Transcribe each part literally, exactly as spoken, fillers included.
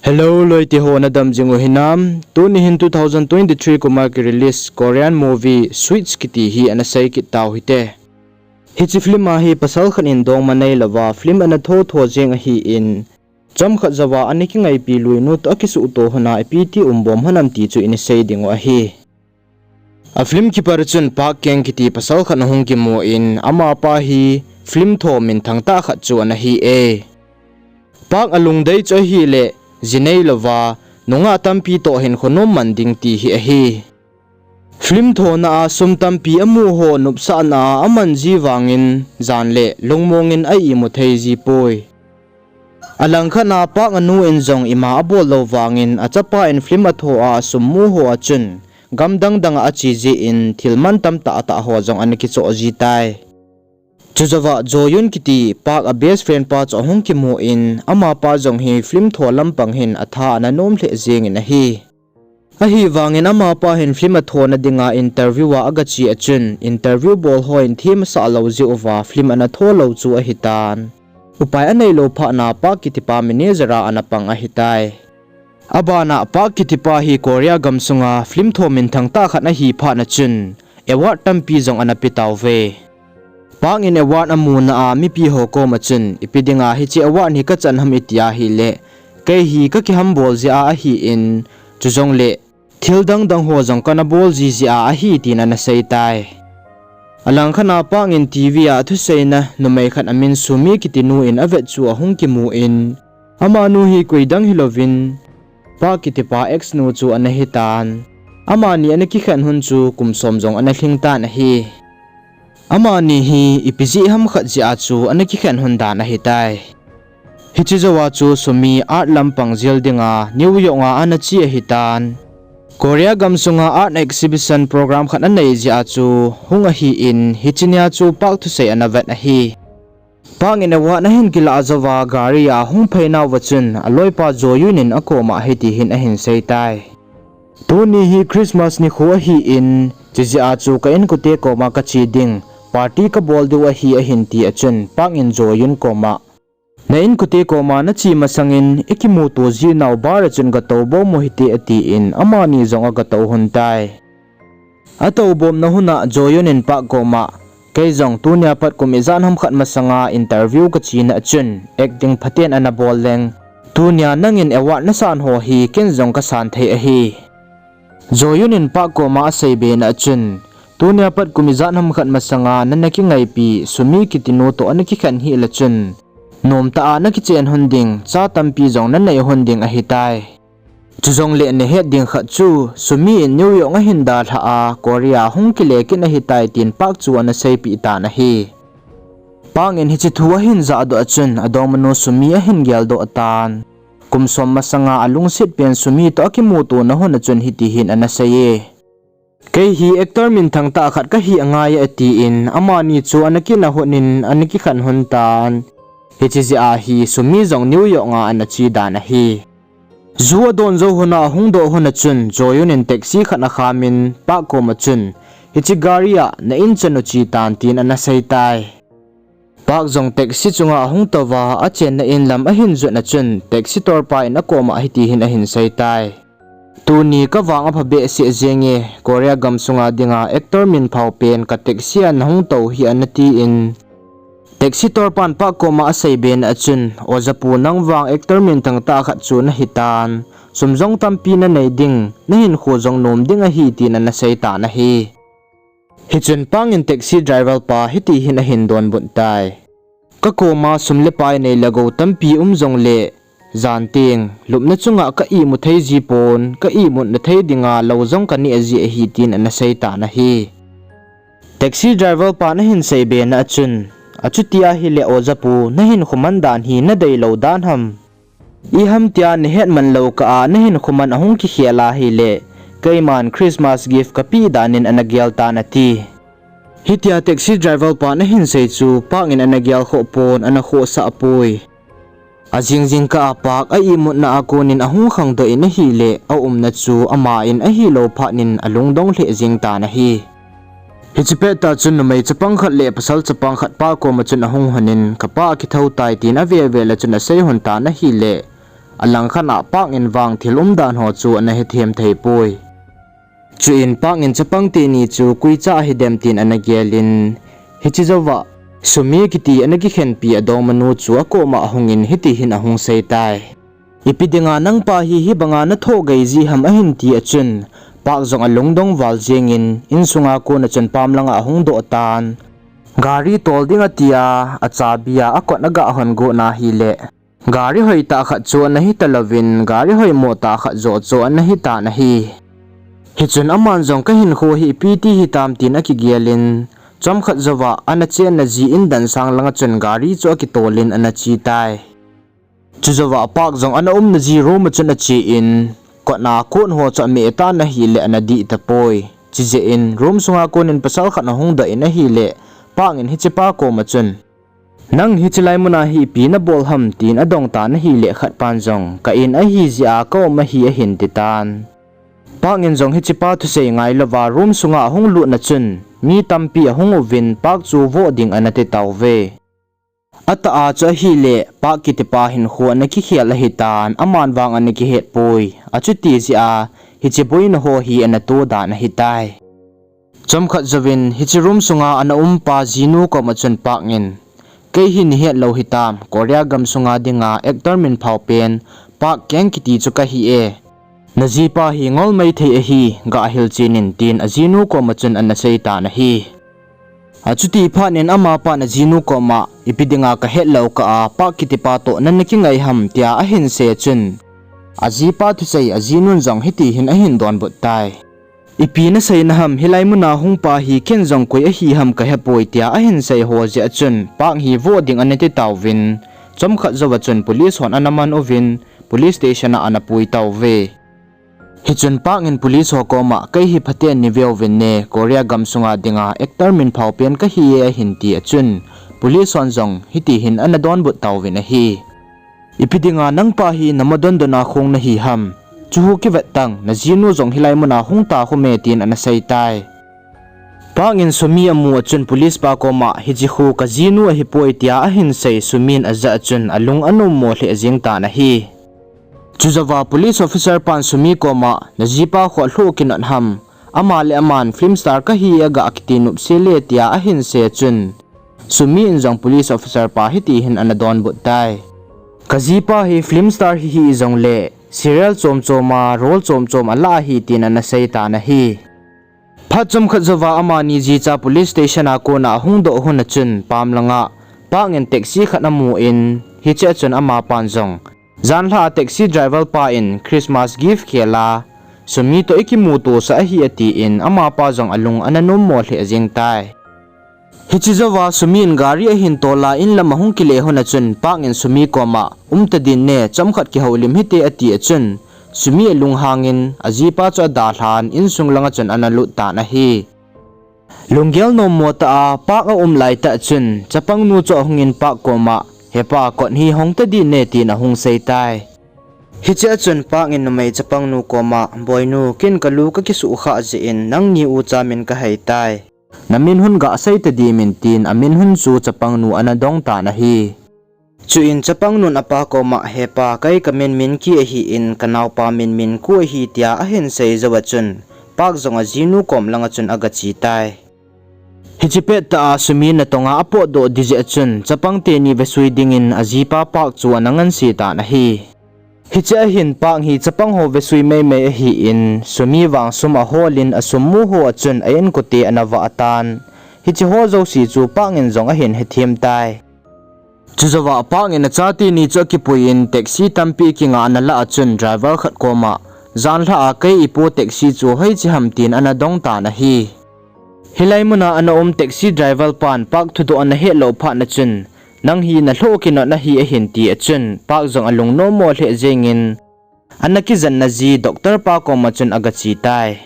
Hello, loite ho, nadam jing u hinam? Tuni hin two thousand twenty-three kum a ki release Korean movie Sweets kiti hi ana sei kit tau hite. Hiche film a hi pasal khat in dongma neilouva film ana tho tho jeng ahin, chomkhat jouva ana kingaipi luinu toh akisuhto hon a ipi ti um bom hon am ti chu ina sei ding u ahi. A film kipat a chun Park Kang kiti pasal khat ahung kimu in, amapa hi film tho minthang tah khat chu ana hi e. Park alungdei chu ahile, ji neilouva, nungah tampi toh hinkho nom man ding ti hi ahi. Film thona a sum tampi amu ho nopsahna a aman ji vangin, jan le lungmong in a imu thei ji poi. Alangkhat a Park anu in jong ima abol lou vangin, achapa in film atho a asum mu ho a chun, gam dang dang a ache jeh in, thil man tamtah tah ho jong ana kichoh ji tai. Chujouva Jo Yun kiti Park a best friend pa chu ahung kimu in, amapa jong hi film tho lampang hin atha ana nom lheh jeng in ahi. Ahivangin amapa hin film athona dinga interview a agache a chun, interview bol ho in them asah lou jeh uva film ana tho lou chu ahitan. Upai aneilou phatna Park kitipa manager a ana pang ahitai. Abana Park kitipa hi Korea gamsunga film tho minthang tah khat ahi phatna chun, award tampi jong ana pe tauve. Park in award amuna a mipi ho koma chun, ipi dinga hiche award hi kachan ham iti ahile, kei hi kakihambol jeh a ahin, chujongle, thil dang dang ho jong kana bol ji jeh a ahi tin ana sei tai. Alangkhat a Park in TV a thuseina numei khat amin Sumi kiti nu in avet chu ahung kimu in, amanu hi koidang hilouvin, Park kitipa ex nu chu ana hitan. Amani ana kikhen hon chu kum som jong ana lhing tan ahi. Amani hi ipi jeh ham khat jeh a chu ana kikhen hon dan ahitai. Hiche jouva chu Sumi art lampang jil dinga New York a ana che ahitan. Korea gamsunga art exhibition program khat anei jeh a chu hung ahin, hiche nia chu Park thusei ana vet ahi. Park in award ahin kilah jouva gari a hung phei nauva chun aloipa Jo Yun in akoma hiti hin ahin sei tai. Tuni hi Christmas nikho ahin, chujeh a chu ka inkote koma kache ding, party kabol diu ahi ahin ti a chun Park in Jo Yun koma, na inkote koma nache masangin ikimuto ji nau bar a chun gatou bom u hite atin amani jong agatou hon tai. Atou bomna hun a Jo Yun in Park koma, kei jong tunia pat kum ijat ham khat masanga interview kachena a chun acting phaten ana bol leng, tunia nangin award nasan ho hi ken jong kasan thei ahi. Jo Yun in Park koma aseibe na a chun, tunia pat kum ijat ham khat masanga nana kingaipi Sumi kiti nu toh ana kikhen hih le chun, nomtah a nakichen hon ding, cha tampi jong nanei hon ding ahitai. Chujongle nahet ding khat chu, Sumi in New York ahin dalhah a, Korea hung kile kit ahitai tin Park chu ana seipeh tan ahi. Park in hiche thu ahin jahdoh a chun, adongmanu Sumi ahin geldoh tan. Kum som masanga alungset pen Sumi toh akimutona hun a chun hiti hin ana sei e. Kei hi actor minthang tah khat kahi angai e atin, amani chu ana kinah hon in ana kikhen hon tan. Hiche jeh a hi Sumi jong New York a ana che dan ahi. Ju adon jou hon a ahung doh hon a chun, Jo Yun in taxi khat akham in, Park koma chun, hiche gari a na in chan u che tan tin ana sei tai. Park jong taxi chunga ahung touva, achenna in lam ahin jot na chun, taxi torpa in akoma hiti hin ahin sei tai. Tuni kavang apha behseh jenge, Korea gamsunga dinga actor minphao pen ka taxi a nahung tou hi ana tin. Taxi torpan Park koma aseibe na a chun, Ojapu nang vang actor minthang tah khat chu nahitan. Sum jong tampi nanei ding, nahinkho jong nom ding ahi tin ana sei tan ahi. Hichun Park in taxi driver pa hiti hin ahin donbut tai. Kakoma sum le pai nei le gou tampi um jongle, jan teng, lupna chunga ka imu thei ji pon, ka imutna thei dinga lou jong kaneh ji ahi tin ana sei tan ahi. Taxi driver pan ahin seibe na a chun, achuti ahile Ojapu, nahinkho man dan hi nadeilou dan ham? Iham tia nahet man lou kah a nahinkho man ahung kikhel ahile, keiman Christmas gift kapeh dan in ana gel tan ati. Hitia taxi driver pan ahin sei chu Park in ana gel khoh pon ana khohsah poi. Ajing jingkah a Park a imutna a kon in ahung khangdoh in ahile, aumna chu ama in ahilou phat in alungdong lheh jeng tan ahi. Hiche pettah chun numei chapang khat le pasal chapang khat pa koma chun ahung hon in, kapa akithou tai tin ave vel a chun asei hon tan ahile, Alangkhat a Park in vang thil umdan ho chu ana hethem thei poi. Chuin Park in chapang teni chu koicha ahidem tin ana gelin, hiche jouva Sumi kiti ana kikhenpi adongmanu chu akoma ahungin hiti hin ahung seitai. Ipi dinga nangpa hi hibanga nathoh gei ji ham ahin ti achun, Park jong alungdong val jengin, insunga kona chun pam langa ahung doh tan. Gari tol ding atia, achabi a akot aga hon got na hile, gari hoitah khat chu ana hita louvin, gari hoimo tah khat joh chu ana hitan ahi. Hichun aman jong kahinkho hi ipi ti hitam tin akigelin, chomkhat jouva ana chenna ji in dan sang langa chun gari chu akitolin ana chetai. Chujouva Park jong ana umna ji room a chun achen, kotna kot ho chu ameh tan ahile ana dih tapoi. Chijeh in room sunga konin pasal khat ahung doh in ahile, Park in hichepa koma chun, nang hiche lai muna hi ipi nabol ham tin adong tan ahile, khatpan jong ka in ahi jeh a kaum ahi ahin titan. Park in jong hichepa thusei ngailouva room sunga ahung lutna chun mi tampi ahung uvin Park chu voh ding ana titauve. Atah a chu ahile, Park kitipa hinkho ana kikhel ahitan, aman vang ana kihetpoi. Achuti jeh a, hiche boina ho hi ana to dan ahitai. Chomkhat jouvin, hiche room sunga ana umpa jinu koma chun Park in, kei hi nahet lou hitam, Korea gamsunga dinga actor min phaopen, Park Kang kiti chu kahi e. Najipa hi ngol maithei ahi, gahil chen in tin ajinu koma chun ana seitan ahi. Achuti phat in amapan ajinu koma, ipi dinga kahet lou kah a, Park kitipa toh nana kingai ham tia ahin sei chun, ajipa thusei ajinun jong hiti hin ahin donbut tai. Ipi nasei naham, hilai muna hungpa hi ken jong koi ahi ham kahepoi tia ahin sei ho jeh a chun, Park hi voh ding ana titauvin, chomkhat jouva chun police hon ana man uvin, police station a ana pui tauve. Hichun Park in police ho koma, kei hi phaten neiveuvin ne, Korea gamsunga dinga actor min phaopen kahi e ahin ti achun, police hon jong hiti hin ana donbut tauvin ahi. Ipi dinga nangpa hi namadon dona khong nahi ham? Chuhu kivet tang, najinu jong hilai muna hung ta khome tin ana seitai. Park in Sumi amu achun police pa koma, hiche khu kajinu ahipoi tia ahin sei, Sumi in ajah achun alung anommo lheh jeng tan ahi. Chujouva police officer pan Sumi koma, najipa khu alhoh kinot ham? Ama le aman film star kahi aga kiti nopse le tia ahin sei chun, Sumi in jong police officer pa hiti hin ana donbut tai. Kajipa hi film star hihi jongle, serial chom chom a role chom chom ala ahi tin ana seitan ahi. Phat chomkhat jouva amani jicha police station a kona ahung doh lhon achun pam langa Park in taxi khat amun, hiche achun amapan jong, janlhah a taxi driver pa in Christmas gift khel a, Sumi toh ikimuto sah ahi atin amapa jong alung ana nommo lheh jeng tai. Hiche jouva Sumi in gari ahin tol a inlam ahung kile lhon achun Park in Sumi koma, umta din ne, chomkhat kihoulim hite ati achun, Sumi alunghangin ajipa chu adalhan insung langa chun ana lut tan ahi. Lunggel nommo tah a Park aum laitah chun chapangnu chu ahungin Park koma, hepa, kot hi hongta din ne tin ahung seitai. Hiche achun Park in numei chapangnu koma, boinu, ken kalu kakisuhkhah jeh in nangni ucha min kaheitai. Namin hon gasei ta dimin tin amin hon chu chapangnu ana dong tan ahi. Chuin chapangnun apa koma, hepa, kei kamin Minki ahin kanaopa min Minku ahi tia ahin sei jouva chun, Park jong ajinu kom langa chun aga chetai. Hiche pettah a Sumi natonga apotdoh ding jeh achun, chapang teni vesui dingin ajipa Park chu ana nganse tan ahi. Hiche ahin Park hi chapang ho vesui meimei ahin, Sumi vang sum aholin asum mu ho achun a inkote ana vah tan. Hiche ho jouse chu Park in jong ahin hethem tai. Chujouva Park in achate ni chu akipuiyin taxi tampi kingahna lah achun driver khat koma, janlhah a kei ipo taxi chu hoiche ham tin ana dong tan ahi. Hilai muna ana um taxi driver pan Park thudoh ana hetlou phat achun, nang hi nalhoh kinot nahi ahin ti achun, Park jong alung nommo lheh jengin, ana kijenna ji doctor pa koma chun aga chetai.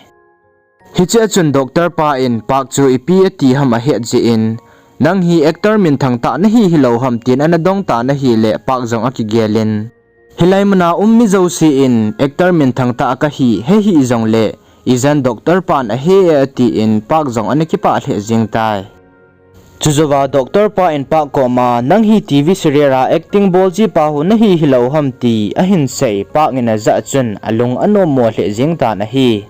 Hiche achun doctor pa in Park chu ipi ati ham ahet jeh in, nang hi actor minthang tah nahi hilou ham tin ana dong tan ahile Park jong akigelin, hilai muna um mi jousen actor minthang tah kahi, hehih jongle, ijat doctor pan ahe e atin Park jong ana kipah lheh jeng tai. Chujouva doctor pa in Park koma, nang hi T V serial a acting bol jipa hu nahi hilou ham ti ahin sei Park in ajah chun alung anom mo lheh jeng tan ahi.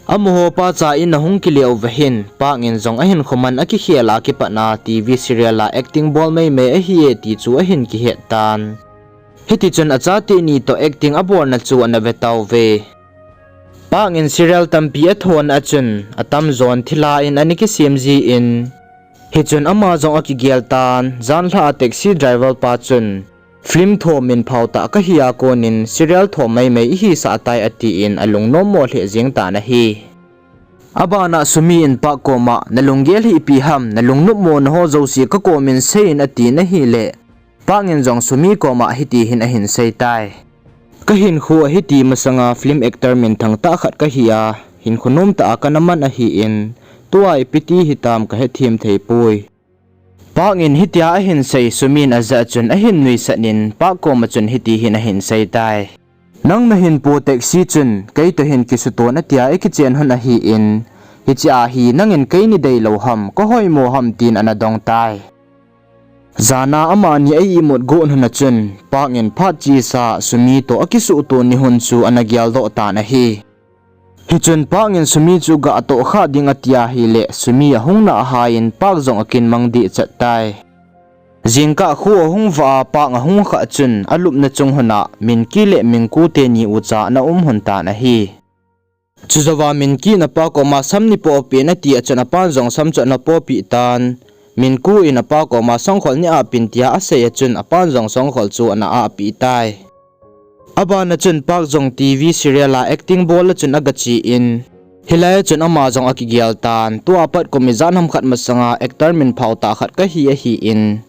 Amaho pacha in ahung kile uva hin, Park in jong ahinkho man akikhel a kipatna T V serial a acting bol meimei ahi e ti chu ahin kihet tan. Hitichun achate ni toh acting abolna chu ana ve tauve. Park in serial tampi athon a chun, atamjon thilha in ana kisem jin, hichun ama jong akigel tan, janlhah a taxi driver pa chun, film tho minphao tah kahi a konin serial tho meimei ihisah tai atin alungnom mo lheh jeng tan ahi. Abana Sumi in Park koma, nalunggel hih ipi ham, nalungnop mona ho jouse kakomin seiyin atin ahile, Park in jong Sumi koma hiti hin ahin sei tai. Kahinkho a hiti masanga film actor minthang tah khat kahi a, hinkho nomtah a kana man ahin, tua ipi ti hitam kahethem theipoi. Park in hitia ahin sei Sumi in ajah chun ahin nuisat in Park koma chun hiti hin ahin sei tai. Nang nahin po taxi chun, keitoh hin kisuton atia ikichen lhon ahin, hiche a hi nangin keini deilou ham, kahoimo ham tin ana dong tai. Jana amani a imut got lhon a chun, Park in phat chesa Sumi toh akisuhto ni hun chu ana geldoh tan ahi. Hichun Park in Sumi chu gah tohkhah ding atia ahile, Sumi ahung nahhai in Park jong akinmang dehchat tai. Jingkah kho ahung vah a Park ahung khah chun alupna chung lhon a Minki le Minku teni ucha ana um lhon tan ahi. Chujouva Minki in apa koma sam neipohpeh in ati a chun apan jong sam chu ana pohpeh tan. Minku in apa koma songkhol neiahpeh in tia asei a chun apan jong songkhol chu ana ahpeh tai. Abana chun Park jong T V serial a acting bol a chun agache in, hilai a chun ama jong akigel tan, tua pat kum ijat ham khat masanga actor minphao tah khat kahi ahin,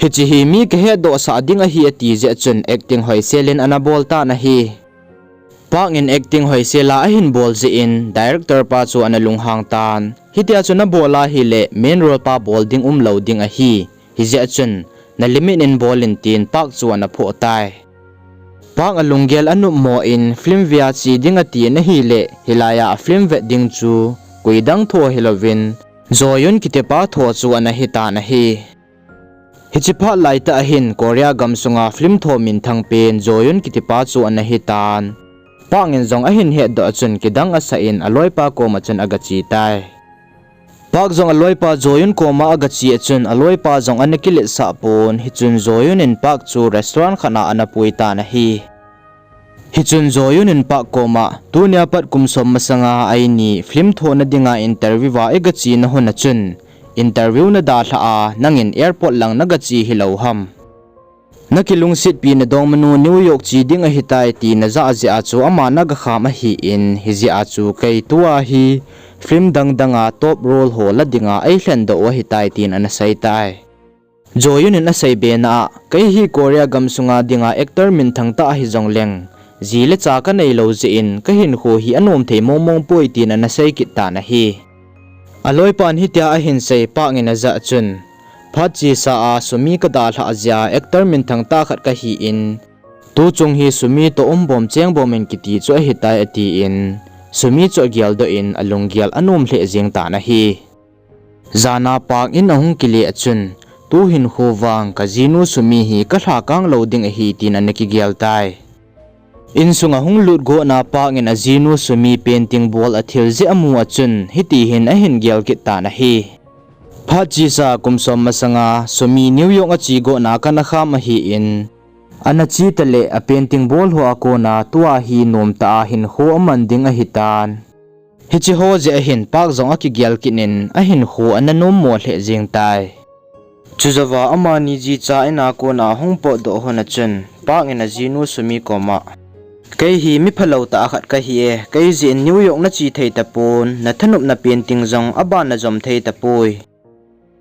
hiche hi mi kahetdohsah ding ahi ati jeh chun acting hoisel in ana bol tan ahi. Park in acting hoisel a ahin bol jeh in director pa chu ana lunghang tan, hitia chu nabol ahile main role pa bol ding umlou ding ahi, hijeh chun na limit in bol in tin Park chu ana phoh tai. Park alunggel anopmo in film ve a che ding atin ahile, hilai a film vet ding chu koidang tho hilouvin, Joyun kitipa tho chu ana hitan ahi. Hiche phat laitah ahin Korea gamsunga film tho minthang pen Joyun kitipa chu ana hitan. Park in jong ahin hetdoh a chun kidang asah in aloipa koma chun agache tai. Park jong aloipa Joyun koma agache a chun aloipa jong ana kiletsah pon, hichun Joyun in Park chu restaurant khat a ana pui tan ahi. Hichun Joyun in Park koma, tunia pat kum som masanga eini film thona dinga interview a igachena hun a chun, interview nadalhah a, nangin airport lang nagache hilou ham? Nakilungsetpi nadongmanu New York che ding ahitai ti najah jeh a chu ama nagakham ahin, hijeh a chu kei tua hi film dangdanga top role ho la dinga eilhendoh u ahitai tin ana sei tai. Joyun in asei bena a, kei hi Korea gamsunga dinga actor minthang tah hijongleng, ji le cha kaneilou jeh in kahinkho hi anom thei mongmong poi tin ana sei kit tan ahi. Aloipan hitia ahin sei Park in ajah chun, phat chesa a Sumi kadalhah jeh a actor minthang tah khat kahin, tuchung hi Sumi toh umbom chengbom in kiti chu ahitai atin, Sumi chu ageldoh in alunggel anom lheh jeng tan ahi. Jana Park in ahung kile a chun, tuhinkho vang kajinu Sumi hi kalhakang lou ding ahi tin ana kigel tai. Insunga hung lut gotna Park in ajinu Sumi painting bol a thil jeh amu a chun hiti hin ahin gel kit tan ahi. Phat chesa kum som masanga Sumi New York ache gotna kana kham ahin, ana che taleh a painting bol ho a kona tua hi nomtah a hinkho aman ding ahitan. Hiche ho jeh a hin Park jong akigel kit in ahinkho ana nommo lheh jeng tai. Chujouva amani jicha in a kona ahung potdoh hun a chun, Park in ajinu Sumi koma, kei hi miphalou tah khat kahi e, kei jeh in New York nache thei tapon, nathanopna painting jong aban najom thei tapoi.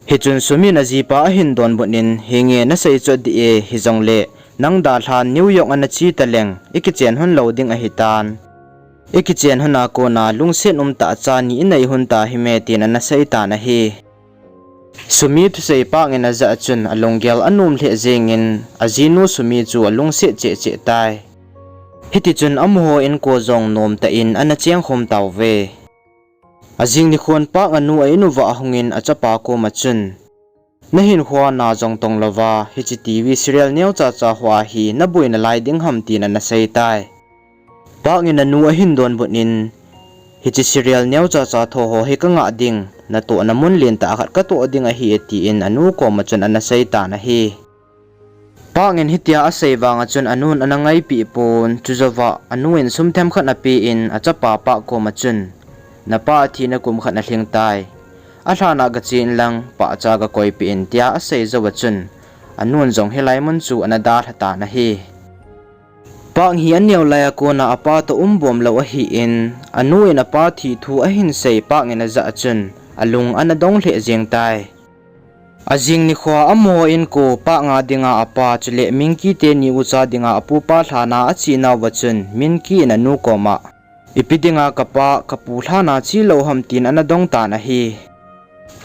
Hichun Sumi in ajipa ahin donbut in, henge nasei chot dih e, hijongle nang dalhan New York a nache taleng ikichen lhon lou ding ahitan. Ikichen lhon a kona lungset umtah cha ni inei lhon ta hime tin ana sei tan ahi. Sumi thusei Park in ajah a chun alunggel anom lheh jengin, ajinu Sumi chu alungset cheh cheh tai. Hitichun amaho inko jong nomtah in ana chengkhom tauve. Ajing nikhon Park anu a in uva ahungin achapa koma chun, Nahinkhoa na jong tong louva, hiche TV serial neocha cha hoa hi naboina lai ding ham tin ana sei tai. Park in anu ahin donbut in, hiche serial neocha cha tho ho hi kangah ding, natohna mun lentah khat katoh ding ahi e tin anu koma chun ana sei tan ahi. Park in hitia asei vanga chun anun ana ngaipeh pon, chujouva anu in sum themkhat apen achapa Park koma chun, napa athina kum khat nalhing tai. Alhan a gache inlang, pahcha gakoipeh in tia asei jouva chun, anun jong hilai mun chu ana dalha tan ahi. Park hi aneo laiya kona apa toh umbom lou ahin, anu in apa thi thu ahin sei Park in ajah a chun, alung ana dong lheh jeng tai. Ajing nikhoa amaho inko Park nga dinga apa chule Minki teni ucha dinga apupa lhana ache nauva chun Minki in anu koma, ipi dinga kapa kapu lhana chelou ham tin ana dong tan ahi.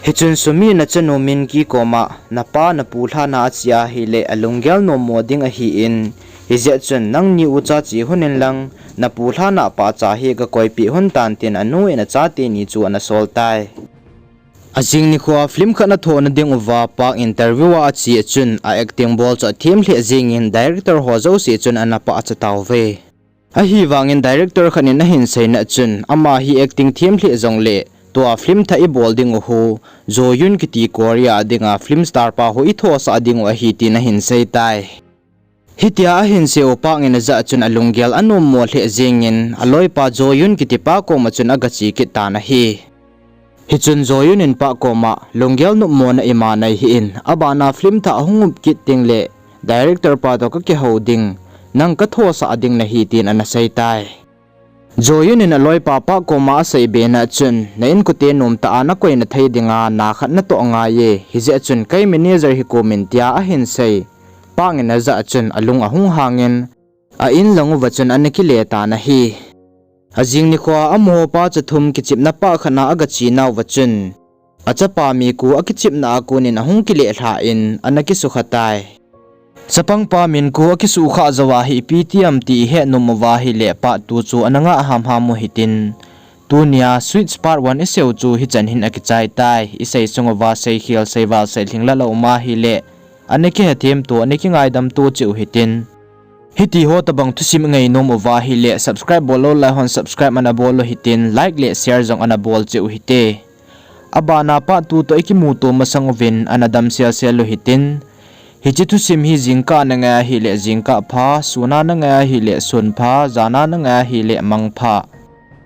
Hichun Sumi in achanu Minki koma, napa napu lhana ache ahile alunggel nommo ding ahin, hijeh chun nangni ucha che lhon inlang, napu lhana pahcha hi gakoipeh lhon tan tin anu in achateni chu ana sol tai. Ajing nikhoa film khat ana thohna dinguva Park interview a ache a chun a acting bol chu athem lheh jengin director ho jouse chun ana pahcha tauve. Ahivangin director khat in ahin seina chun, ama hi acting them lheh jongle, tua film thah ibol dingu hi, Jo Yun kiti Korea a dinga film star pa hi ithosah dingu ahi tin ahin sei tai. Hitia ahin sei u Park in ajah chun alunggel anommo lheh jengin, aloipa Jo Yun kitipa koma chun agache kit tan ahi. Hichun Jo Yun in Park koma, lunggel nopmona ima nei hih in, abana film thah ahung um kit tengle, director pa toh kakihou ding, nang kathosah ding nahi tin ana sei tai. Jo Yun in aloipa Park koma asei bena chun, na inkote nomtah a nakoina thei dinga na khat natoh ngai e, hijeh chun kei manager hikoumin tia ahin sei. Park in ajah chun alung ahung hangin, a in lang uva chun ana kile tan ahi. Ajing nikhoa amaho pa cha thum kichepna pah khat a agache nauva chun, achapa Min Kyu akichepna a konin ahung kile lhan ana kisukha tai. Chapangpa Min Kyu akisukha jouva hi ipi ti ham ti ihet nom uva ahile part two chu ana ngah hamham u hitin. Tunia Suits part one iseiu chu hichan hin akichai tai. Isei sung uva seikhel, seival, seilhing la lou um ahile, ana kihethem to, ana kingaidam to cheh u hitin. Hitiho tobang thusim ingai nom uva ahile, subscribe bol lou lai hon subscribe ana bol u hitin, like le share jong ana bol cheh u hite. Abana part two toh ikimuto masang uvin ana damselsel u hitin. Hiche thusim hi jingkah a nangai ahile jingkah pha, sun a nangai ahile sun pha, jan a nangai ahile mang pha.